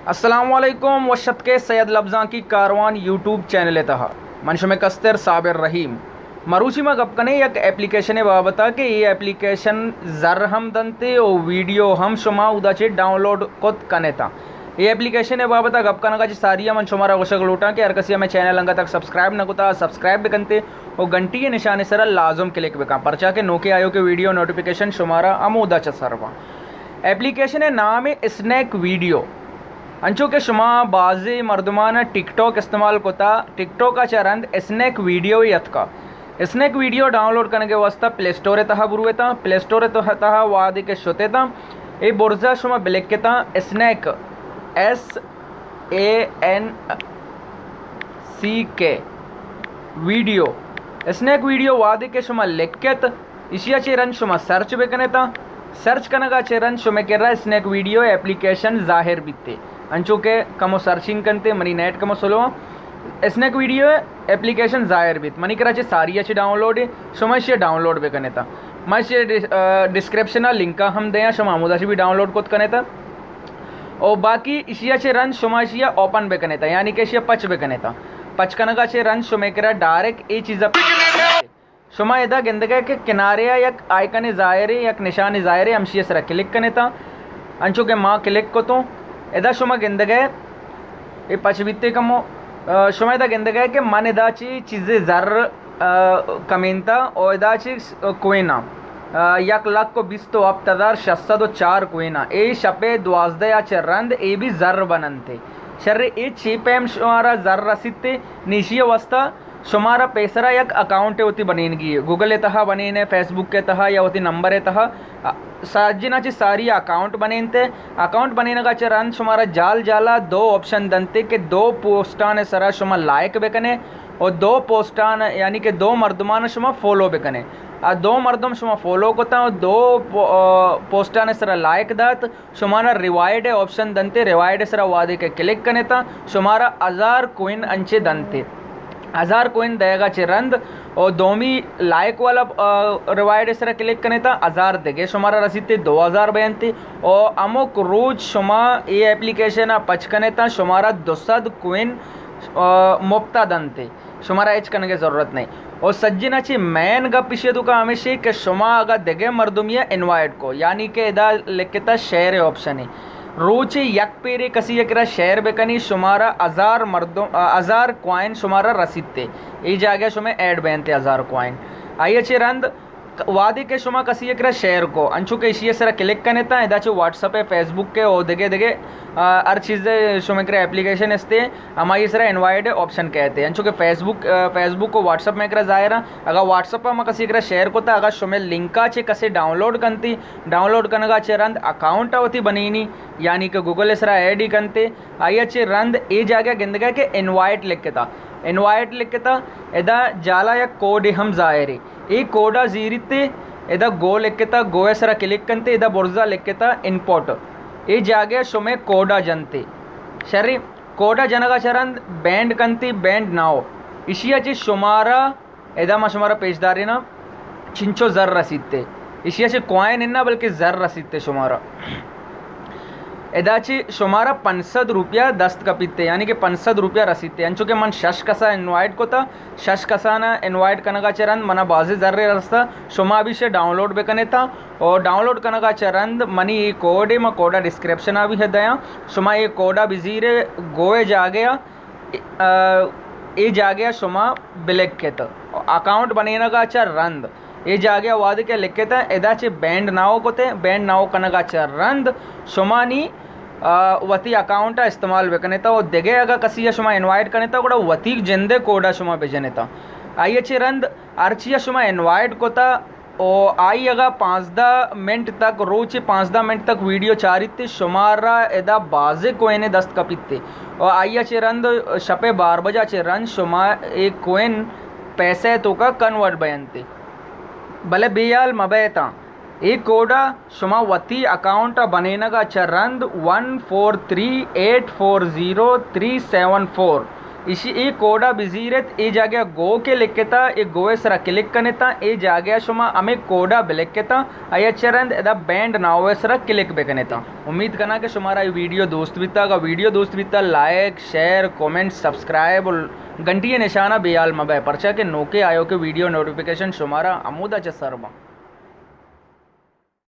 السلام علیکم، وش اتکے سید لبزانکی کاروان یوٹیوب چینل ءِ تہا۔ من شمے کستر صابر رحیم۔ مروچی ما گپ کنیں یک اپلیکیشن ءِ بابت ءَ کہ اے اپلیکیشن زر ہم دنتے و ویڈیو ہم شما اودا چہ ڈاؤنلوڈ کت کنیتا۔ اے اپلیکیشن ءِ بابت ءَ گپ کنگا چہ ساری ءَ من شمارا گوشگ لوٹاں کہ ہر کسی ہمے چینل انگت تک سبسکرائب نہ کتا، سبسکرائب بکنتے و گھنٹی ءِ نشان ءِ سرا لازم کلک بکن، پرچا کہ نوکیں آیوکیں ویڈیو نوٹیفیکیشن شمارا ہمودا چہ سر باں۔ اپلیکیشن ءِ نام اسنیک ویڈیو۔ انچو کہ شما بازیں مردمان ٹک ٹاک استعمال کتا، ٹک ٹاک ءَ چہ رند اسنیک ویڈیو یے اتکا۔ اسنیک ویڈیو ڈاؤنلوڈ کنگ ءِ واستہ پلے اسٹور ءِ تہا برویتاں۔ پلے اسٹور ءِ تہ-، تہا وہدے کہ شتیتاں، اے برزا شما بلکتاں snack, S A N C K video. Snack video وہدے کہ شما لکت، ایشی ءَ چہ رند شما سرچ بکنیتاں۔ سرچ کنگا چہ رند شمے کرا اسنیک ویڈیو اپلیکیشن ظاہر بیتے۔ انچو کہ کمو سرچنگ کنتے، منی نیٹ کمو سلو۔ اسنیک ویڈیو اپلیکیشن ظاہر بیت۔ منی کرا چہ ساری ءَ چہ ڈاؤنلوڈ ایں، شما ایشی ءَ ڈاؤنلوڈ بکنیتاں۔ ما ایشی ءِ ڈس-، آ، ڈسکرپشن ءَ لنک ءَ ہم دیاں، شما ہمودا چہ بھی ڈاؤنلوڈ کت کنیتاں۔ او باقی ایشی ءَ چہ رند شما ایشی ءَ اوپن بکنیتاں، یعنی کہ ایشی ءَ پچ بکنیتاں۔ پچ کنگا چہ رند شمے کرا ڈائریکٹ اے چیز ءَ شما ادا گندگئے کہ کنارے ءَ یک آئیکنے ظاہرے، یک نشانے ظاہرے، ہمشی ءِ سرا کلک کنیتاں۔ انچو کہ ما کلک کتوں، ادا شما گندگئے، اے پچ بیتے کمو، آ، شما ادا گندگئے کہ من ادا چی چیزے زر، آ، کمینتا او ادا چی کوئنا، آ، یک لکھ و بیست و ہپت ہزار شش سد و چار کوئنا۔ اے شپے دوازدہ ءَ چہ رند اے بھی زر بننتے۔ شر اے چی پیم شمارا زر رسیتے، نیشی واسطہ شمارا پیسرا یک اکاؤنٹ وتی بنینگی ہے۔ گوگل ءِ تہا بنینے، فیس بک ءِ تہا یا وتی نمبر ءِ تہا، آ، سجنا چہ ساری اکاؤنٹ بنینتے۔ اکاؤنٹ بنینگا چہ رند شمارا جال جالا دو آپشن دنتے کہ دو پوسٹان سرا شما لائک بکنے اور دو پوسٹان، یعنی کہ دو مردمان شما فالو بکنے۔ آ دو مردم شما فالو کتا اور دو پو-، آ، پوسٹان سرا لائک دات، شمارا ریوارڈ ءِ آپشن دنتے، ریوارڈ ءِ سرا وہدے کہ کلک کنیتا، شمارا ہزار کوئن انچے دنتے۔ ہزار کوئن دئیگا چہ رند او دومی لائک والا، آ، ریوارڈ ءِ سرا کلک کنیتا، ہزار دگہ شمارا رسیتے، دو ہزار بینتے۔ او ہمک روچ شما اے اپلیکیشن ءَ پچ کنیتا، شمارا دو سد کوئن، آ، مپتا دنتے۔ شمارا ہچ کنگے ضرورت نہیں۔ اور سجنا چی مین گپ اشی توکا ہمیشی کہ شما اگا دگہ مردمی انوائٹ کو، یعنی کہ ادا لکھتا شیئر آپشن ہے، روچے یک پیرے کسی کرا شیئر بکنی، شمارا ہزار مردم، آ، ہزار کوائن شمارا رسیتے، اے جاگہ شما ایڈ بینتے ہزار کوائن۔ آئی چی رند وہدے کہ شما کسی کرا شیئر کو، انچو کہ اشی سرا کلک کنیتا، ادا چی واٹس اپ ہے، فیس بک ہے، او دگہ دگہ، آ، ہر چیز شما کرا اپلیکیشن استے، ہمائی سرا انوائٹ آپشن کہتے۔ انچو کہ فیس بک، آ، فیس بک و واٹس اپ میں کرا ظاہر ہیں۔ اگا واٹس اپ ہم کسی کرا شیئر کتا، اگا شما لنکا چے کسے ڈاؤنلوڈ کنتی، ڈاؤنلوڈ کنگا چے رند اکاؤنٹ وتی بنینی، یعنی کہ گوگل سرا ایڈ ہی کنتے، آئی چے رند اے جاگہ گندگا کہ انوائٹ لکھتا، انوائٹ لکھتا، ادا جالا یک کوڈ ہم ظاہر ہے۔ اے کوڈا زیریتے، ادا گو لکھتا، گو سرا کلک کنتے، ادا برزا لکھتا انپوٹ۔ اے جاگہ شما کوڈا جنتے۔ شری کوڈا جنگا چہ رند بینڈ کنتی، بینڈ ناؤ۔ اشیا چہ شمارا، ادا ما شمارا پیش دارینا، چنچو زر رسیتے۔ اشیا چہ کوائن نہ بلکہ زر رسیتے شمارا۔ ادا چہ شمارا پنچ سد روپیہ دست کپیتے، یعنی کہ پنچ سد روپیہ رسیتے۔ انچو کہ من شش کسا انوائٹ کتا، شش کسانا انوائٹ کنگا چہ رند منا بازی زر رستا۔ شما بھی شے ڈاؤنلوڈ بکنیتا۔ او ڈاؤنلوڈ کنگا چہ رند منی اے کوڈ، ما کوڈا ڈسکرپشن آ بھی ہے دیاں۔ شما اے کوڈا بزیرے گوئے جاگہ آ، اے جاگہ آ شما بلکت۔ اکاؤنٹ بنینگا چہ رند اے جاگہ آ وہدے کہ لکھتا، ادا چہ بینڈ ناؤ کتے، بینڈ ناؤ کنگا چہ رند شما نی، آ، وتی اکاؤنٹ آ استعمال بکنیتا۔ او دگہ اگا کسی آ شما انوائٹ کنیتا، گڑا وتی جندے کوڈا شما بجنیتا۔ آئی چہ رند ہرچی آ شما انوائٹ کتا، او آئی اگا پانزدہ منٹ تک، روچ پانزدہ منٹ تک ویڈیو چاریت، شمارا ادا بازے کوئنے دست کپیت۔ او آئی چہ رند شپے بار بجا چہ رند شما اے کوئن پیسہ توکا کنورٹ بینت۔ بلے بے حال مبیتاں۔ اے کوڈا شما وتی اکاؤنٹ بنینگا چہ رند one four three eight four zero three seven four ایشی اے کوڈا بزیرت، اے جاگہ گو کہ لکھتا، اے گو ءِ سرا کلک کنتا، اے جاگہ شما ہمے کوڈا بلکھتا، آیا چہ رند ادا بینڈ ناؤ ءِ سرا کلک بکنتا۔ امید کناں کہ شمارا اے ویڈیو دوست بیتا، اگا ویڈیو دوست بیتا لائک، شیئر، کمنٹ، سبسکرائب اور گھنٹی ءِ نشانہ بے حال مبئے، پرچا کہ نوکے آیوکے ویڈیو نوٹیفیکیشن شمارا ہمودا چہ سر باں۔